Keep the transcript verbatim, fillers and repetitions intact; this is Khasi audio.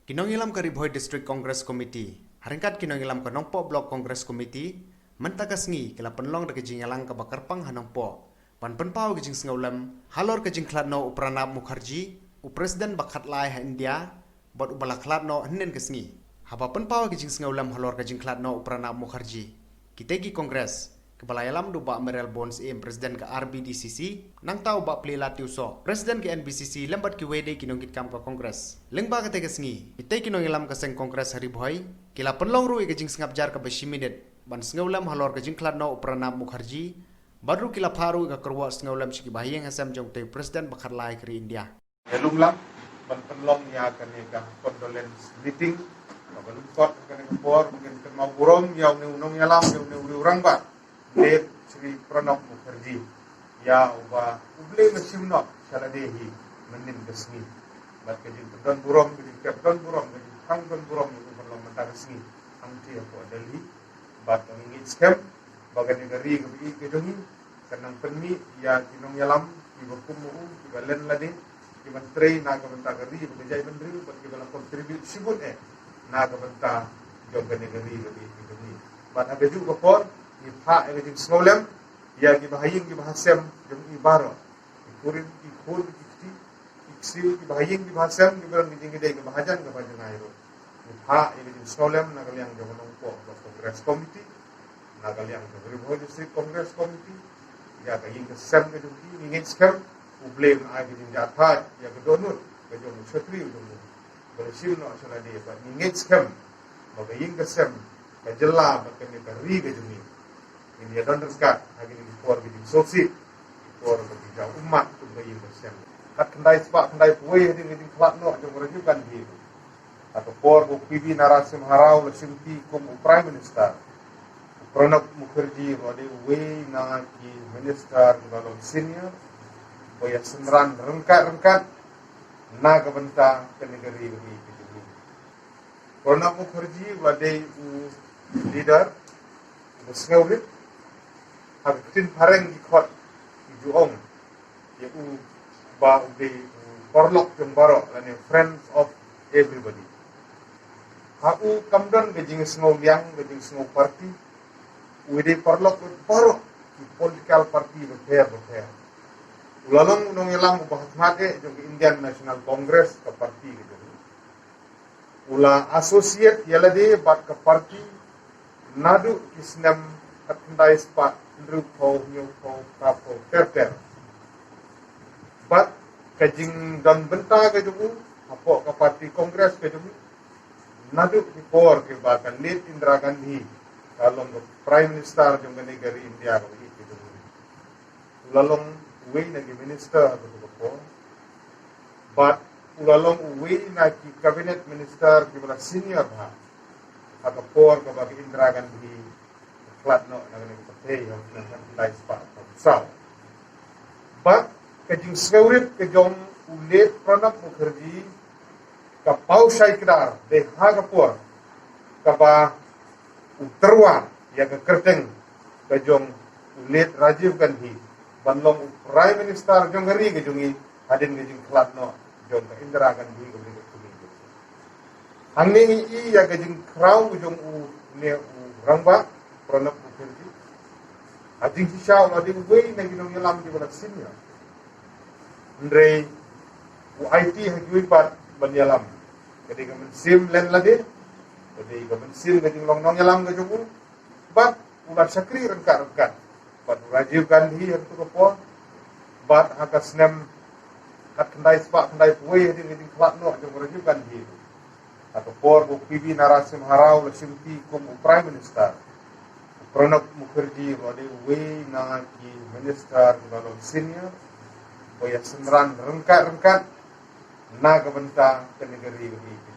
Ki nongïalam ka Ri Bhoi District Congress Committee, ha ryngkat ki nongïalam ka Nongpoh Block Congress Committee, mynta ka sngi ki la pynlong da ka jingïalang kaba kyrpang ha Nongpoh ban pynpaw ka jingsngewlem halor ka jingkhlad noh u Pranab Mukherjee, u President ba khatlai ha India, bad uba la khlad noh hynnin ka sngi. Haba pynpaw ka jingsngewlem halor ka jingkhlad noh u Pranab Mukherjee, kitei ki Congress, kiba la ïalam da u Bah Mayralborn Syiem, President ka R B D C C, nangta u Bah Pleilah Tiewsoh, President ka N B C C, lem bad kiwei de ki nongkitkam ka Congress. Lyngba katei ka sngi, kitei ki nongïalam ka seng Congress ha Ri Bhoi ki la pynlong ruh ïa ka jingsngap jar kaba shi minit ban sngewlem halor ka jingkhlad noh u Pranab Mukherjee, bad ruh ki la phah ruh ïa ka kyrwoh sngewlem sha ki bahaïing hasem jong utei u President ba khatlai ka ri India. Ïalum lang ban pynlong ïa kane ka condolence meeting kaba lyngkot ha kane ka por, ba ngin kynmaw burom ïa une u nongïalam, ïa une u rangbah, late Shri Pranab Mukherjee, ïa uba U Blei un shim noh sha lade hi mynnin ka sngi. Bad ka jingpyndon burom, ka jingpyndon burom, ka jingpyndon burom ïa u ban long mynta ka sngi hangtei hapoh Delhi. Bad ka ngeit skhem ba kane ka ri kaba ïeit ka jong ngi kan nang pynmih ïa ki nongïalam kiba kum u, kiba len lade, kiban trei na ka bynta ka ri bad ka jaitbynriew, bad kiba la contribute shibun eh na ka bynta jong kane ka ri kaba ïeit ka jong ngi. Bad ha kajuh ka por ngi phah ïa ka jingsngewlem ïa ki bahaïing ki bahasem jong ngi baroh, ki kurim ki khun ki kti, ki ksiew ki bahaïing ki bahasem, kiba don ki jingïadei kaba hajan kaba hajan ai ruh. Ngi phah ïa ka jingsngewlem na ka liang jong ka Nongpoh Block Congress Committee, na ka liang jong ka Ri Bhoi District Congress Committee ïa ka ïing ka sem ka jong ki. Ngi ngeit skhem U Blei un ai ka jingjahthait ïa ka dohnud ka jong u shatri u jong u, ba la shim noh sha lade. Bad ngi ngeit skhem ba ka ïing ka sem, ka jylla bad kane ka ri ka jong ngi, ngin ïa don ryngkat ha kine ki por ka jingsngewsih, ki por ba ki jaw ummat kum ka ïing ka sem. Khatkhyndai spah khyndai phew wei hadien ka jingkhlad noh jong u Rajiv Gandhi, ha ka por ba u P V Narasimha Rao la shimti kum u Prime Minister, u Pranab Mukherjee ruh u dei uwei na ki minister kiba long senior, ba ïa synran ryngkat ryngkat na ka bynta kane ka ri kaba ïeit ka jong ngi. Pranab Mukherjee u la dei u leader uba sngewrit. Ha ka ktien phareng ki khot, ki ju ong ïa u ba u dei u paralok jong baroh lane friends of everybody. Ha u kam don ka jingsngew liang, ka jingsngew party. U dei paralok baroh ki political party bapher bapher. U la long u nongïalam uba hakhmat eh jong ka Indian National Congress, ka party ka jong u. U la associate ïa lade bad ka party naduh ki snem khatkhyndai spah hynriewphew hynñiewphew, phra phew ter ter. Bad ka jingdon bynta ka jong u hapoh ka party Congress ka jong u, naduh ki por kiba ka late Indira Gandhi ka long ka Prime Minister jong kane ka ri India kaba ïeit ka jong u. U la long uwei na ki minister ha kato ka por. Bad u la long uwei na ki cabinet minister kiba la senior bha ha ka por kaba ka Indira Gandhi ka khlad noh na kane ka pyrthei ha u snem khatkhyndai spah phra phew saw. Bad ka jingsngewrit ka jong u late Pranab Mukherjee ka paw shai kdar dei ha ka por kaba u tyrwa ïa ka kyrteng ka jong u late Rajiv Gandhi ban long u Prime Minister jong ka ri ka jong ngi hadien ka jingkhlad noh jong ka Indira Gandhi ka ri ka jong ngi. Hangne ngi i ïa ka jingkhraw jong une u rangbah Pranab Mukherjee. Ha jingshisha u la dei uwei na ki nongïalam kiba la senior. Hynrei u aiti ha kiwei pat ban ïalam. Ka dei ka mynsiem len lade, ka dei ka mynsiem ka jinglong nongïalam ka jong u. Bad u la shakri ryngkat ryngkat bad u Rajiv Gandhi ha kato ka por. Bad ha ka snem khatkhyndai spah khyndai phew wei hadien ka jingkhlad noh jong u Rajiv Gandhi, ha ka por ba u P V Narasimha Rao la shimti kum u Prime Minister, u Pranab Mukherjee ruh u dei uwei na ki minister kiba long senior ba ïa synran ryngkat ryngkat na ka bynta kane ka ri kaba ïeit ka